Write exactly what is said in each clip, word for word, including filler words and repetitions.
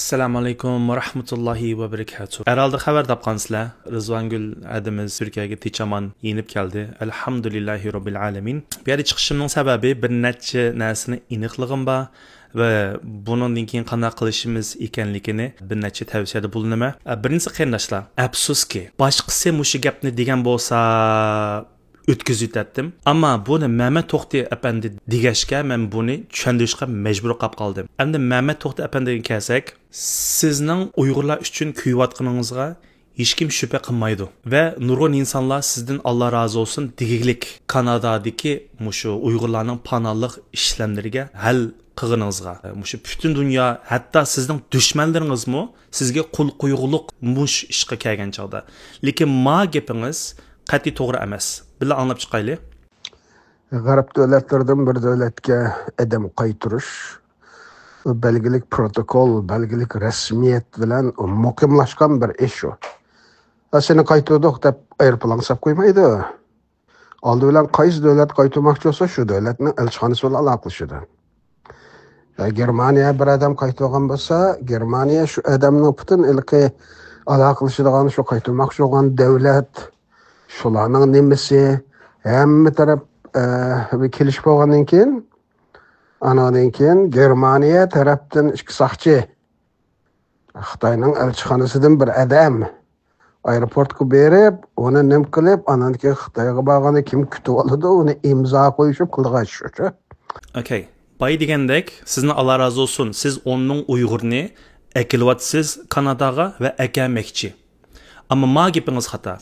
ئەسسالامۇ ئەلەيكۇم ۋە رەھمەتۇللاھى ۋە بەرىكاتۇھ. ھەرھالدا خەۋەر تاپقانسىلەر، رىزۋانگۈل ھەدىمىز تۈركىيەگە تىنچ-ئامان يېنىپ كەلدى. ئەلھەمدۇلىللاھى رەببىل ئالەمىن. بۇ يەردە چىقىشىمنىڭ سەۋەبى، بىر نەچچە نەرسىنى ئېنىقلىغىم بار ۋە بۇنىڭدىن كېيىن قانداق قىلىشىمىز ئىكەنلىكىنى بىر نەچچە تەۋسىيەدە بۇلۇنىمەن. ئە، بىرىنچىسى، قېرىنداشلار، ئەپسۇسكى، باشقىسى مۇشۇ گەپنى دېگەن بولسا، ئۆتكۈزۈۋېتەتتىم. ئەمما بۇنى مەمەت توختى ئەپەندى دېگەچكە، مەن بۇنى چۈشەندۈرۈشكە مەجبۇر قاپ قالدىم. ئەمدى مەمەت توختى ئەپەندىگە كەلسەك، سىزنىڭ ئۇيغۇرلار ئۈچۈن كۆيۈۋاتقىنىڭىزغا ھېچكىم شۈبھە قىلمايدۇ. ۋە نۇرغۇن ئىنسانلار سىزدىن «ئاللا رازى بولسۇن» دېگۈلۈك كانادادىكى مۇشۇ ئۇيغۇرلارنىڭ پاناھلىق ئىشلەملىرىگە ھەل قىلغىنىڭىزغا، مۇشۇ پۈتۈن دۇنيا، ھەتتا سىزنىڭ دۈشمەنلىرىڭىزمۇ سىزگە قۇل قويغۇلۇق مۇش ئىشقا كەلگەن چاغدا. لېكىن ما گېپىڭىز قەتئىي توغرا ئەمەس. بىللە ئاڭلاپ چىقايلى. غەرب دۆلەتلىرىدىن بىر دۆلەتكە ئادەم قايتۇرۇش، بۇ بەلگىلىك پروتوكول، بەلگىلىك رەسمىيەت بىلەن مۇقىملاشقان بىر ئىش ئۇ. ھە، سېنى قايتۇردۇق دەپ ئايروپىلانغا ساپ قويمايدۇ. ئالدى بىلەن قايسى دۆلەت قايتۇرماقچى بولسا، شۇ دۆلەتنىڭ ئەلچىخانىسى بىلەن ئالاقىلىشىدۇ. ھە، گېرمانىيە بىر ئادەم قايتۇرغان بولسا، گېرمانىيە شۇ ئادەمنىڭ پۈتۈن ھېلىقى ئالاقىلىشىدىغان، شۇ قايتۇرماقچى بولغان دۆلەت، شۇلارنىڭ نېمىسى، ھەممە تەرەپ، ئە، بىر كېلىشىپ بولغاندىن كېيىن، ئانىڭدىن كېيىن گېرمانىيە تەرەپتىن ئىككى ساقچى، خىتاينىڭ ئەلچىخانىسىدىن بىر ئادەم ئايروپورتقا بېرىپ، ئۇنى نېمە قىلىپ، ئانان كېيىن خىتايغا بارغاندا كىم كۈتۈۋالىدۇ، ئۇنى ئىمزا قويۇشۇپ قىلىدىغان ئىش شۇ. ئوكەي. باي دېگەندەك، سىزنى ئاللا رازى بولسۇن، سىز ئون مىڭ ئۇيغۇرنى ئەكېلىۋاتىسىز كاناداغا ۋە ئەكەلمەكچى. ئەمما ما گېپىڭىز خاتا.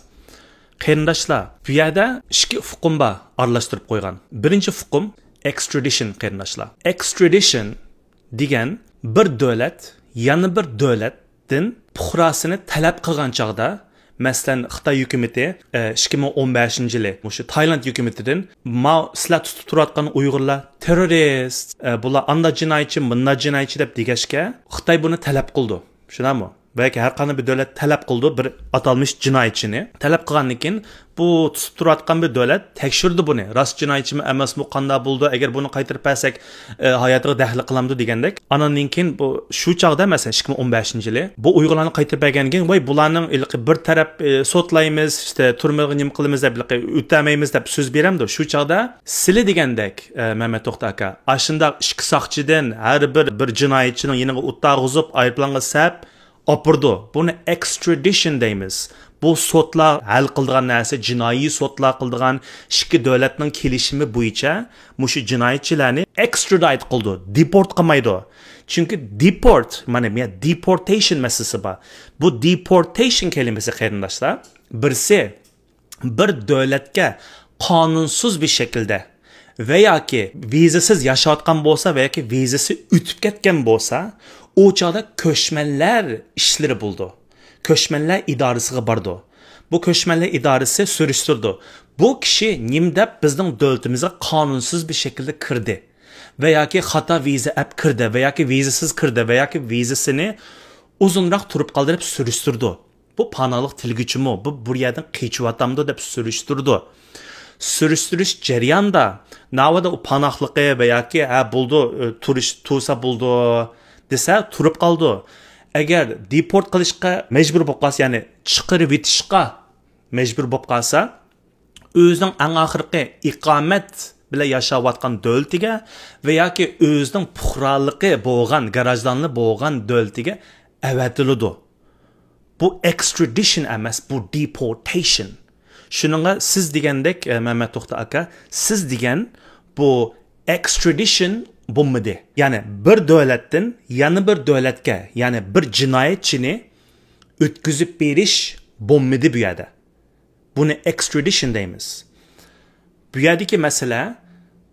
قېرىنداشلار، بۇ يەردە ئىككى ئۇقۇم بار ئارىلاشتۇرۇپ قويغان. بىرىنچى ئۇقۇم، ئېكسترادىشن، قېرىنداشلار. ئېكسترادىشن دېگەن بىر دۆلەت يەنە بىر دۆلەتتىن پۇقراسىنى تەلەپ قىلغان چاغدا، مەسىلەن، خىتاي ھۆكۈمىتى، ئە، ئىككى مىڭ ئون بەشىنچى يىلى مۇشۇ تايلاند ھۆكۈمىتىدىن، ما سىلەر تۇتۇپ تۇرۇۋاتقان ئۇيغۇرلار تېررورىست، ئە، بۇلار ئاندا جىنايەتچى، مۇندا جىنايەتچى دەپ دېگەچكە، خىتاي بۇنى تەلەپ قىلىدۇ. شۇنداقمۇ؟ بەلكى ھەر قانداق بىر دۆلەت تەلەپ قىلىدۇ بىر ئاتالمىش جىنايەتچىنى. تەلەپ قىلغاندىن كېيىن، بۇ تۇتۇپ تۇرۇۋاتقان بىر دۆلەت تەكشۈرىدۇ بۇنى. راست جىنايەتچىمۇ ئەمەسمۇ، قانداق بولىدۇ، ئەگەر بۇنى قايتۇرۇپ بەرسەك، ئە، ھاياتىغا دەخلى قىلامدۇ دېگەندەك. ئاناندىن كېيىن بۇ، شۇ چاغدا، مەسىلەن، ئىككى مىڭ ئون بەشىنچى يىلى بۇ ئۇيغۇرلارنى قايتۇرۇپ بەرگەندىن كېيىن، ۋاي، بۇلارنىڭ ھېلىقى بىر تەرەپ، ئە، سوتلايمىز، ئىشتە، تۈرمىگە نېمە قىلىمىز دەپ، ھېلىقى ئۆتەلمەيمىز دەپ سۆز بېرەمدۇ. شۇ چاغدا سىلى دېگەندەك، ئە، مەمەت توختى ئاكا، ئاشۇنداق ئىككى ساقچىدىن ھەر بىر، بىر جىنايەتچىنىڭ يېنىغا ئولتۇرغۇزۇپ، ئايروپىلانغا سەپ ئاپىرىدۇ. بۇنى ئېكسترادىشن دەيمىز. بۇ سوتلار ھەل قىلىدىغان نەرسە، جىنايى سوتلار قىلىدىغان ئىككى دۆلەتنىڭ كېلىشىمى بويىچە مۇشۇ جىنايەتچىلەرنى ئېكسترادىت قىلىدۇ، دېپورت قىلمايدۇ. چۈنكى دېپورت، مانا بۇ يەردە دېپورتېيشن مەسىلىسى بار. بۇ دېپورتېيشن كەلىمىسى، قېرىنداشلار، بىرسى، بىر دۆلەتكە قانۇنسىز بىر شەكىلدە ۋە ياكى ۋىزىسىز ياشاۋاتقان بولسا ۋە ياكى ۋىزىسى ئۆتۈپ كەتكەن بولسا، ئۇ چاغدا كۆچمەنلەر ئىشلىرى بولىدۇ. كۆچمەنلەر ئىدارىسىغا بارىدۇ. بۇ كۆچمەنلەر ئىدارىسى سۈرۈشتۈرىدۇ. بۇ كىشى نېمە دەپ بىزنىڭ دۆلىتىمىزگە قانۇنسىز بىر شەكىلدە كىردى ۋە ياكى خاتا ۋىزا ئەپ كىردى ۋە ياكى ۋىزىسىز كىردى ۋە ياكى ۋىزىسىنى ئۇزۇنراق تۇرۇپ قالدى دەپ سۈرۈشتۈرىدۇ. بۇ پاناھلىق تىلىگۈچىمۇ؟ بۇ، بۇ يەردىن قېچىۋاتامدۇ دەپ سۈرۈشتۈرىدۇ. سۈرۈشتۈرۈش جەريانىدا ناۋادا ئۇ پاناھلىقى ۋە ياكى، ھە، بولدى، ئۆ، تۇرۇش، تۇرسا بولدى دېسە، تۇرۇپ قالىدۇ. ئەگەر دېپورت قىلىشقا مەجبۇر بولۇپ قالسا، يەنى چىقىرىۋېتىشقا مەجبۇر بولۇپ قالسا، ئۆزىنىڭ ئەڭ ئاخىرقى ئىقامەت بىلەن ياشاۋاتقان دۆلىتىگە ۋە ياكى ئۆزىنىڭ پۇقرالىقى بولغان، گراژدانلىقى بولغان دۆلىتىگە ئەۋەتىلىدۇ. بۇ ئېكسترادىشن ئەمەس، بۇ دېپورتېيشن. شۇنىڭغا سىز دېگەندەك، ئە، مەمەت توختى ئاكا، سىز دېگەن بۇ ئېكسترادىشن بولمىدى. يەنى بىر دۆلەتتىن يەنە بىر دۆلەتكە، يەنى بىر جىنايەتچىنى ئۆتكۈزۈپ بېرىش بولمىدى بۇ يەردە. بۇنى ئېكسترادىشن دەيمىز. بۇ يەردىكى مەسىلە،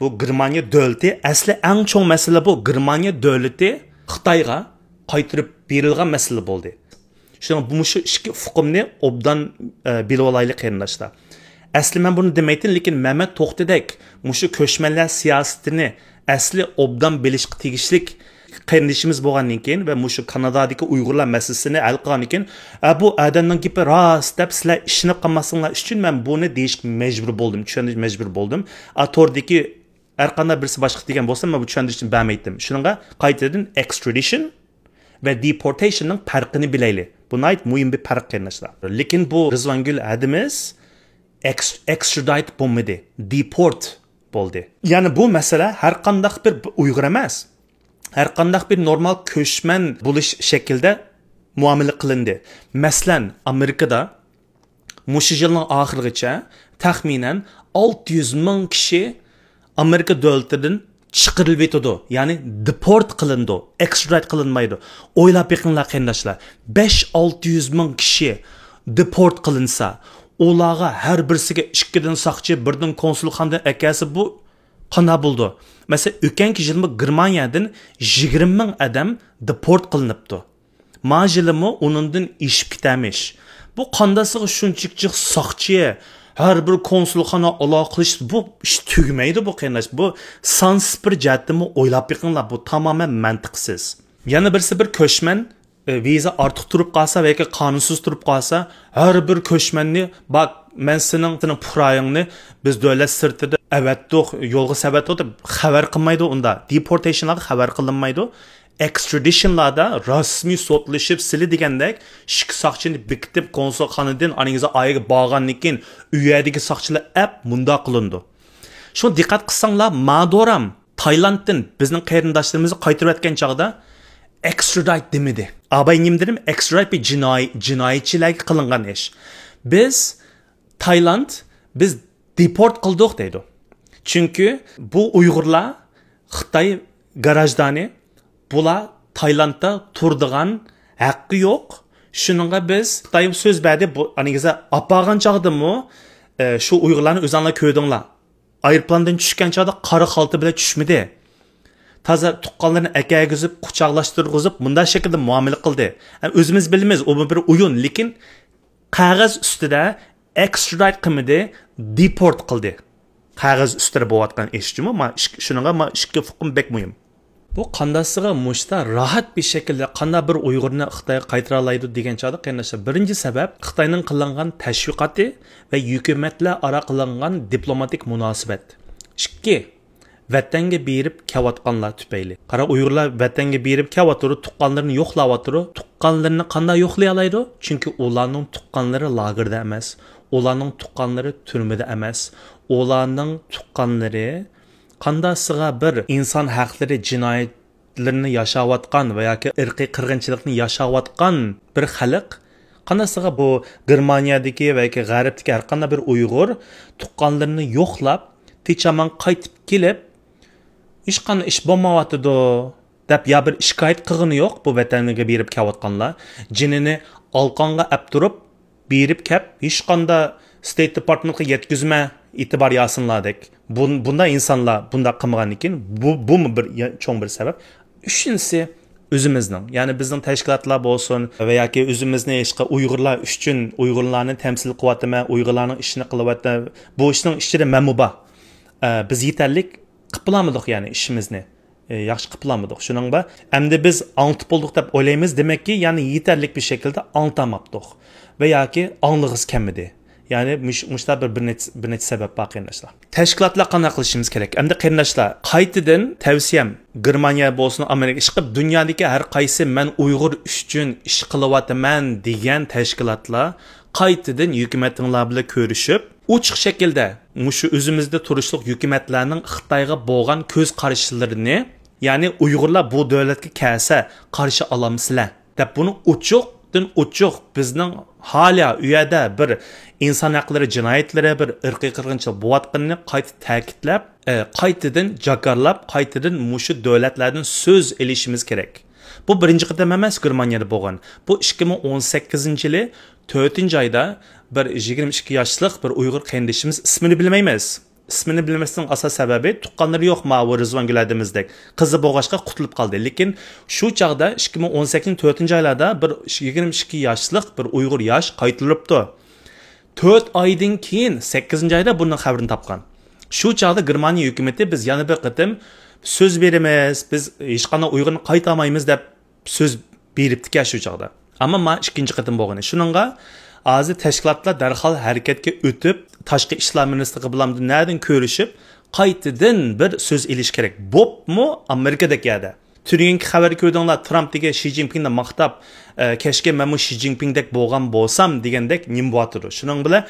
بۇ گېرمانىيە دۆلىتى، ئەسلى ئەڭ چوڭ مەسىلە بۇ گېرمانىيە دۆلىتى خىتايغا قايتۇرۇپ بېرىلغان مەسىلە بولدى. شۇنىڭ بۇ، مۇشۇ ئىككى ئۇقۇمنى ئوبدان، ئە، بىلىۋالايلى، قېرىنداشلار. ئەسلى مەن بۇنى دېمەيتتىم، لېكىن مەمەت توختىدەك مۇشۇ كۆچمەنلەر سىياسىتىنى ئەسلى ئوبدان بىلىشقا تېگىشلىك قېرىندىشىمىز بولغاندىن كېيىن ۋە مۇشۇ كانادادىكى ئۇيغۇرلار مەسىلىسىنى ھەل قىلغاندىن كېيىن، ئە، بۇ ئادەمنىڭ گېپى راست دەپ سىلەر ئىشىنىپ قالماسلىقىڭلار ئۈچۈن مەن بۇنى دېيىشكە مەجبۇر بولدۇم، چۈشەندۈرۈش مەجبۇر بولدۇم. ئا، توردىكى ھەر قانداق بىرسى باشقا دېگەن بولسا، مەن بۇ چۈشەندۈرۈشنى بەرمەيتتىم. شۇنىڭغا قايتىدىن ئېكسترادىشن ۋە دېپورتېيشننىڭ پەرقىنى بىلەيلى. بۇ ناھايىتى مۇھىم بىر پەرق، قېرىنداشلار. لېكىن بۇ رىزۋانگۈل ھەدىمىز ئەكس-، ئېكسترادىت بولمىدى، دېپورت بولدى. يەنى بۇ مەسىلە ھەر قانداق بىر ئۇيغۇر ئەمەس، ھەر قانداق بىر نورمال كۆچمەن بولۇش شەكلىدە مۇئامىلە قىلىندى. مەسىلەن، ئامېرىكىدا مۇشۇ يىلنىڭ ئاخىرىغىچە تەخمىنەن ئالتە يۈز مىڭ كىشى ئامېرىكا دۆلىتىدىن چىقىرىلىۋېتىدۇ، يەنى دېپورت قىلىنىدۇ، ئېكسترادىت قىلىنمايدۇ. ئويلاپ بېقىڭلار، قېرىنداشلار، بەش ئالتە يۈز مىڭ كىشى دېپورت قىلىنسا، ئۇلارغا ھەر بىرسىگە ئىككىدىن ساقچى، بىردىن كونسۇلخانىدىن ئەكەلسە، بۇ قانداق بولىدۇ؟ مەسىلەن، ئۆتكەنكى يىلمۇ گېرمانىيەدىن يىگىرمە مىڭ ئادەم دېپورت قىلىنىپتۇ. ما يىلىمۇ ئۇنىڭدىن ئېشىپ كېتەرمىش. بۇ قانداقسىغا شۇنچىلىك جىق ساقچى، ھەر بىر كونسۇلخانا ئالاقىلىشىپ، بۇ ئىش تۈگىمەيدۇ بۇ، قېرىنداش. بۇ سانسىز بىر جەھەتتىنمۇ ئويلاپ بېقىڭلار، بۇ تامامەن مەنتىقسىز. يەنە بىرسى، بىر كۆچمەن، ئە، ۋىزا ئارتۇق تۇرۇپ قالسا ۋە ياكى قانۇنسىز تۇرۇپ قالسا، ھەر بىر كۆچمەننى، «باق، مەن سېنىڭ، سېنىڭ پۇقرايىڭنى بىز دۆلەت سىرتىدا ئەۋەتتۇق، يولغا سەۋەتتۇق» دەپ خەۋەر قىلمايدۇ ئۇندا. دېپورتېيشنلارغا خەۋەر قىلىنمايدۇ. ئېكسترادىشنلاردا رەسمىي سوتلىشىپ، سىلى دېگەندەك ئىككى ساقچىنى بېكىتىپ، كونسۇلخانىدىن ئانىڭىزا ئايىگە بارغاندىن كېيىن، ئۇ يەردىكى ساقچىلار ئەپ مۇنداق قىلىنىدۇ. شۇ دىققەت قىلساڭلار، مادورام تايلاندتىن بىزنىڭ قېرىنداشلىرىمىزنى قايتۇرۇۋەتكەن چاغدا ئېكسترادىت دېمىدى. ئاباي نېمە دېدىم؟ ئېكسترادىت بىر جىنايى، جىنايەتچىلەرگە قىلىنغان ئىش. بىز، تايلاند، بىز دېپورت قىلدۇق دەيدۇ. چۈنكى بۇ ئۇيغۇرلار خىتاي گراژدانى، بۇلار تايلاندتا تۇرىدىغان ھەققى يوق. شۇنىڭغا بىز، خىتاي سۆز بەردى، بۇ، ئانىڭىزا ئاپارغان چاغدىمۇ، ئە، شۇ ئۇيغۇرلارنى ئۆزۈڭلار كۆردۈڭلار. ئايروپىلاندىن چۈشكەن چاغدا قارا خالتا بىلەن چۈشمىدى. تازا تۇغقانلىرىنى ئەكەرگۈزۈپ، قۇچاقلاشتۇرغۇزۇپ، مۇنداق شەكىلدە مۇئامىلە قىلدى. ھەم ئۆزىمىز بىلىمىز، ئۇمۇ بىر ئويۇن، لېكىن قەغەز ئۈستىدە ئېكسترادىت قىلمىدى، دېپورت قىلدى. قەغەز ئۈستىدە بولۇۋاتقان ئىش جۇمۇ، ما ئىككى، شۇنىڭغا ما ئىككى ئۇقۇم بەك مۇھىم. بۇ قانداقسىغا مۇشتا راھەت بىر شەكىلدە قانداق بىر ئۇيغۇرنى خىتايغا قايتۇرالايدۇ دېگەن چاغدا، قېرىنداشلار، بىرىنچى سەۋەب خىتاينىڭ قىلىنغان تەشۋىقاتى ۋە ھۆكۈمەتلەر ئارا قىلىنغان دىپلوماتىك مۇناسىۋەت. ئىككى، ۋەتەنگە بېرىپ كەۋاتقانلار تۈپەيلى. قارا، ئۇيغۇرلار ۋەتەنگە بېرىپ كەۋاتىدۇ، تۇغقانلىرىنى يوقلاۋاتىدۇ. تۇغقانلىرىنى قانداق يوقلىيالايدۇ؟ چۈنكى ئۇلارنىڭ تۇغقانلىرى لاگېردا ئەمەس، ئۇلارنىڭ تۇغقانلىرى تۈرمىدە ئەمەس، ئۇلارنىڭ تۇغقانلىرى قانداقسىغا بىر ئىنسان ھەقلىرى جىنايەتلىرىنى ياشاۋاتقان ۋە ياكى ئىرقىي قىرغىنچىلىقنى ياشاۋاتقان بىر خەلق، قانداقسىغا بۇ گېرمانىيەدىكى ۋە ياكى غەربتىكى ھەر قانداق بىر ئۇيغۇر تۇغقانلىرىنى يوقلاپ، تىنچ-ئامان قايتىپ كېلىپ، ھېچقانداق ئىش بولمايۋاتىدۇ دەپ يا بىر شىكايەت قىلغىنى يوق، بۇ ۋەتەنگە بېرىپ كەۋاتقانلار جېنىنى ئالقانغا ئەپ تۇرۇپ، بېرىپ كەپ، ھېچقاندا ستېيت دېپارتمېنتقا يەتكۈزمە، ئېتىبار ياسىنلاردەك. بۇن-، بۇنداق ئىنسانلار بۇنداق قىلمىغاندىكىن، بۇ، بۇمۇ بىر يا-، چوڭ بىر سەۋەب. ئۈچىنچىسى، ئۆزىمىزنىڭ، يەنى بىزنىڭ تەشكىلاتلار بولسۇن ۋە ياكى ئۆزىمىزنى ھېچقا-، ئۇيغۇرلار ئۈچۈن، ئۇيغۇرلارنى تەمسىل قىلىۋاتىمەن، ئۇيغۇرلارنىڭ ئىشىنى قىلىۋاتىمەن، بۇ ئىشنىڭ ئىچىدە مەنمۇ بار. ئە، بىز يېتەرلىك قىلىپ بولالمىدۇق، يەنى ئىشىمىزنى. ئە، ياخشى قىلىپ بولالمىدۇق. شۇنىڭغا ئەمدى بىز ئاڭلىتىپ بولدۇق دەپ ئويلايمىز، دېمەككى، يەنى يېتەرلىك بىر شەكىلدە ئاڭلىتالماپتۇق ۋە ياكى ئاڭلىغۇسى كەلمىدى. يەنى مۇش-، مۇشۇنداق بىر، بىر نەچچە، بىر نەچچە سەۋەب بار، قېرىنداشلار. تەشكىلاتلار قانداق قىلىشىمىز كېرەك؟ ئەمدى قېرىنداشلار، قايتىدىن تەۋسىيەم، گېرمانىيە بولسۇن، ئامېرىكا، ئىشقىلىپ دۇنيادىكى ھەر قايسى «مەن ئۇيغۇر ئۈچۈن ئىش قىلىۋاتىمەن» دېگەن تەشكىلاتلار قايتىدىن ھۆكۈمەتنىڭلار بىلەن كۆرۈشۈپ، ئوچۇق شەكىلدە مۇشۇ ئۆزىمىزدە تۇرۇشلۇق ھۆكۈمەتلەرنىڭ خىتايغا بولغان كۆز قارىشلىرىنى، يەنى ئۇيغۇرلار بۇ دۆلەتكە كەلسە قارشى ئالامسىلەر دەپ، بۇنى ئوچۇقتىن ئوچۇق بىزنىڭ ھالىيا ئۇ يەردە بىر ئىنسان ھەقلىرى جىنايەتلىرى، بىر ئىرقىي قىرغىنچىلىق بولۇۋاتقىنىنى قايتا تەكىتلەپ، ئە، قايتىدىن جاكارلاپ، قايتىدىن مۇشۇ دۆلەتلەردىن سۆز ئېلىشىمىز كېرەك. بۇ بىرىنچى قېتىم ئەمەس گېرمانىيەدە بولغان. بۇ ئىككى مىڭ ئون سەككىزىنچى يىلى تۆتىنچى ئايدا بىر يىگىرمە ئىككى ياشلىق بىر ئۇيغۇر قېرىندىشىمىز، ئىسمىنى بىلمەيمىز. ئىسمىنى بىلمەسنىڭ ئاساس سەۋەبى، تۇغقانلىرى يوق ماۋۇ رىزۋانگۈل ھەدىمىزدەك. قىزى بولغاچقا قۇتۇلۇپ قالدى. لېكىن شۇ چاغدا، ئىككى مىڭ ئون سەككىزىنچى تۆتىنچى ئايلاردا بىر يىگىرمە ئىككى ياشلىق بىر ئۇيغۇر ياش قايتۇرۇلۇپتۇ. تۆت ئايدىن كېيىن، سەككىزىنچى ئايدا بۇنىڭ خەۋىرىنى تاپقان. شۇ چاغدا گېرمانىيە ھۆكۈمىتى، «بىز يەنە بىر قېتىم سۆز بېرىمىز، بىز ھېچقانداق ئۇيغۇرنى قايتۇرالمايمىز» دەپ سۆز بېرىپتىكەن شۇ چاغدا. ئەمما مانا ئىككىنچى قېتىم بولغىنى. شۇنىڭغا ھازىر تەشكىلاتلار دەرھال ھەرىكەتكە ئۆتۈپ، تاشقى ئىشلار مىنىستىرلىقى بىلەن نەدىن كۆرۈشۈپ، قايتىدىن بىر سۆز ئېلىش كېرەك. بوپمۇ ئامېرىكىدەك يەردە. تۈنۈگۈنكى خەۋەر كۆردۈڭلار، ترامپ دېگەن شى جىنپىڭنى ماختاپ، ئە، كەچكە مەنمۇ شى جىنپىڭدەك بولغان بولسام دېگەندەك نېمە بولۇۋاتىدۇ. شۇنىڭ بىلەن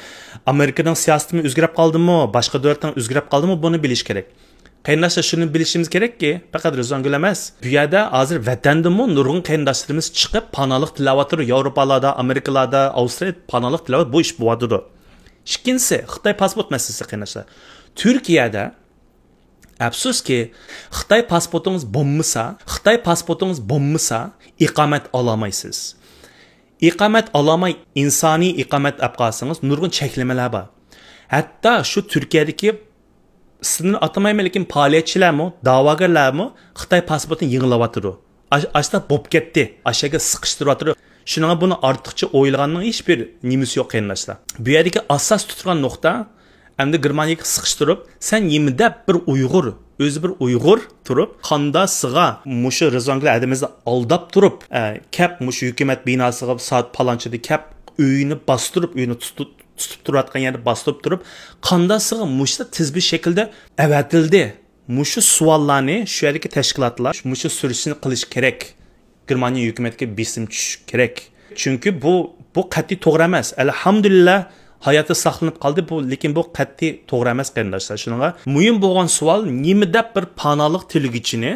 ئامېرىكىنىڭ سىياسىتىمۇ ئۆزگىرىپ قالدىمۇ، باشقا دۆلەتنىڭ ئۆزگىرىپ قالدىمۇ، بۇنى بىلىش كېرەك. قېرىنداشلار، شۇنى بىلىشىمىز كېرەككى، پەقەت رىزۋانگۈل ئەمەس، بۇ يەردە ھازىر ۋەتەندىمۇ نۇرغۇن قېرىنداشلىرىمىز چىقىپ پاناھلىق تىلەۋاتىدۇ. ياۋروپالاردا، ئامېرىكىلاردا، ئاۋسترالىيەدە پاناھلىق تىلەۋاتىدۇ. بۇ ئىش بولۇۋاتىدۇ. ئىككىنچىسى، خىتاي پاسپورت مەسىلىسى، قېرىنداشلار. تۈركىيەدە، ئەپسۇسكى، خىتاي پاسپورتىڭىز بولمىسا، خىتاي پاسپورتىڭىز بولمىسا، ئىقامەت ئالالمايسىز. ئىقامەت ئالالماي، ئىنسانىي ئىقامەت ئەپ قالسىڭىز، نۇرغۇن چەكلىمىلەر بار. ھەتتا شۇ تۈركىيەدىكى، ئىسمىنى ئاتىمايمەن، لېكىن پائالىيەتچىلەرمۇ، دەۋاگەرلەرمۇ خىتاي پاسپورتىنى يېڭىلاۋاتىدۇ. ئاش-، ئاشتا بوپ كەتتى، ئاشەگە سىقىشتۇرۇۋاتىدۇ. شۇنىڭغا بۇنى ئارتۇقچە ئويلىغاننىڭ ھېچ بىر نېمىسى يوق، قېرىنداشلار. بۇ يەردىكى ئاساس تۇتىدىغان نۇقتا، ئەمدى گېرمانىيەگە سىقىشتۇرۇپ، سەن نېمە دەپ بىر ئۇيغۇر، ئۆزى بىر ئۇيغۇر تۇرۇپ، قانداقسىغا مۇشۇ رىزۋانگۈل ھەدىمىزنى ئالداپ تۇرۇپ، ئە، كەپ مۇشۇ ھۆكۈمەت بىناسىغا سائەت پالانچىدا كەپ ئۆيىنى باستۇرۇپ، ئۆيىنى تۇتۇپ، تۇتۇپ تۇرۇۋاتقان يەردە باستۇرۇپ تۇرۇپ، قانداقسىغا مۇشۇ تىز بىر شەكىلدە ئەۋەتىلدى؟ مۇشۇ سوئاللارنى شۇ يەردىكى تەشكىلاتلار مۇشۇ سۈرۈشتىنى قىلىش كېرەك. گېرمانىيە ھۆكۈمەتكە بېسىم چۈشۈشى كېرەك. چۈنكى بۇ، بۇ قەتئىي توغرا ئەمەس. ئەلھەمدۇلىللا، ھاياتى ساقلىنىپ قالدى. بۇ، لېكىن بۇ قەتئىي توغرا ئەمەس، قېرىنداشلار. شۇنىڭغا مۇھىم بولغان سوئال، نېمە دەپ بىر پاناھلىق تىلىگۈچىنى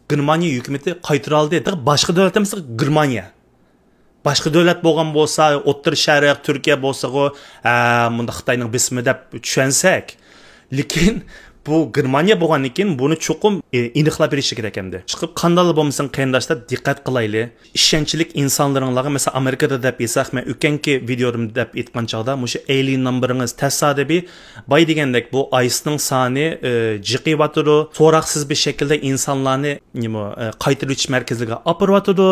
گېرمانىيە ھۆكۈمىتى قايتۇرالدى؟ باشقا دۆلەت ئەمەس، گېرمانىيە. باشقا دۆلەت بولغان بولسا، ئوتتۇرا شەرق، تۈركىيە بولسىغۇ، ھە، مۇنداق خىتاينىڭ بېسىمى دەپ چۈشەنسەك. لېكىن بۇ گېرمانىيە بولغاندىن كېيىن بۇنى چوقۇم، ئى، ئېنىقلاپ بېرىشى كېرەك ئەمدى. چىقىپ قانداقلا بولمىسۇن، قېرىنداشلار، دىققەت قىلايلى. ئىشەنچلىك ئىنسانلىرىڭلارغا، مەسىلەن، ئامېرىكىدا دەپ ئېيتساق، مەن ئۆتكەنكى ۋىدېيومدا دەپ ئېيتقان چاغدا، مۇشۇ ئېلىن نومېرىڭىز تەسادىپىي، باي دېگەندەك، بۇ ئايسنىڭ سانى، ئى، جىقىيىۋاتىدۇ. سوراقسىز بىر شەكىلدە ئىنسانلارنى، نېمە، ئى، قايتۇرۇۋېتىش مەركەزلىرىگە ئاپىرىۋاتىدۇ.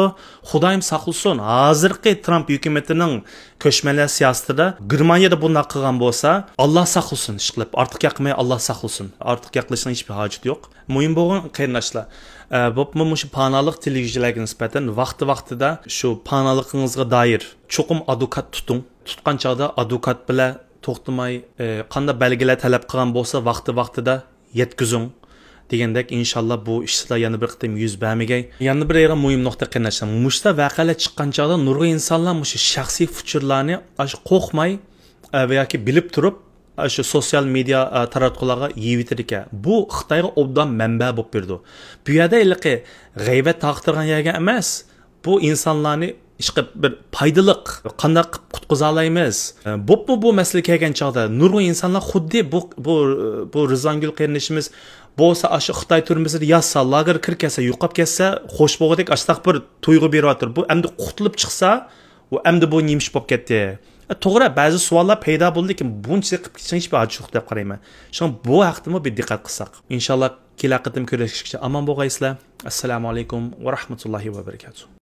خۇدايىم ساقلىسۇن، ھازىرقى ترامپ ھۆكۈمىتىنىڭ كۆچمەنلەر سىياسىتىدا گېرمانىيەدە بۇنداق قىلغان بولسا، ئاللا ساقلىسۇن، ئىشقىلىپ، ئارتۇق ياقماي، ئاللا ساقلىسۇن. ئارتۇق ياقلىشنىڭ ھېچبىر ھاجىتى يوق. مۇھىم بولغان، قېرىنداشلار، ئە، بولۇپمۇ مۇشۇ پاناھلىق تىلىگۈچىلەرگە نىسبەتەن ۋاقتى ۋاقتىدا شۇ پاناھلىقىڭىزغا دائىر چوقۇم ئادۋوكات تۇتۇڭ. تۇتقان چاغدا ئادۋوكات بىلەن توختىماي، ئە، قانداق بەلگىلەر تەلەپ قىلغان بولسا، ۋاقتى ۋاقتىدا يەتكۈزۈڭ دېگەندەك، ئىنشاللا بۇ ئىشلار يەنە بىر قېتىم يۈز بەرمىگەي. يەنە بىر يەنە مۇھىم نۇقتا، قېرىنداشلار. مۇشۇنداق ۋەقەلەر چىققان چاغدا نۇرغۇن ئىنسانلار مۇشۇ شەخسىي ئۇچۇرلارنى ئاش-، قورقماي، ئە، ۋە ياكى بىلىپ تۇرۇپ، ئاشۇ سوتسىيال مېدىيا، ئە، تاراتقۇلارغا يېيىۋېتىدىكەن. بۇ خىتايغا ئوبدان مەنبە بولۇپ بېرىدۇ. بۇ يەردە ھېلىقى غەيۋەت تارقىتىدىغان يەرگە ئەمەس، بۇ ئىنسانلارنى ئىشقىلىپ بىر پايدىلىق، قانداق قىلىپ قۇتقۇزالايمىز؟ بوپمۇ بۇ مەسىلە كەلگەن چاغدا نۇرغۇن ئىنسانلار خۇددى بۇ، بۇ، بۇ رىزۋانگۈل قېرىندىشىمىز بولسا ئاشۇ خىتاي تۈرمىسىدە ياتسا، لاگېرغا كىرىپ كەتسە، يوقاپ كەتسە خوش بولغۇدەك ئاشتاق بىر تۇيغۇ بېرىۋاتىدۇ. بۇ ئەمدى قۇتۇلۇپ چىقسا، ئۇ ئەمدى بۇ نېمە ئىش بولۇپ كەتتى؟ ئە، توغرا، بەزى سوئاللار پەيدا بولدى، لېكىن بۇنچىلىك قىلىپ كېتىشنىڭ ھېچبىر ھاجىتى يوق دەپ قارايمەن. شۇڭا بۇ ھەقتىمۇ بىر دىققەت قىلساق. ئىنشاللا كېلەر قېتىم كۆرۈشكىچە ئامان بولغايسىلەر. ئەسسالامۇ ئەلەيكۇم ۋە رەھمەتۇللاھى ۋە بەرىكاتۇھ.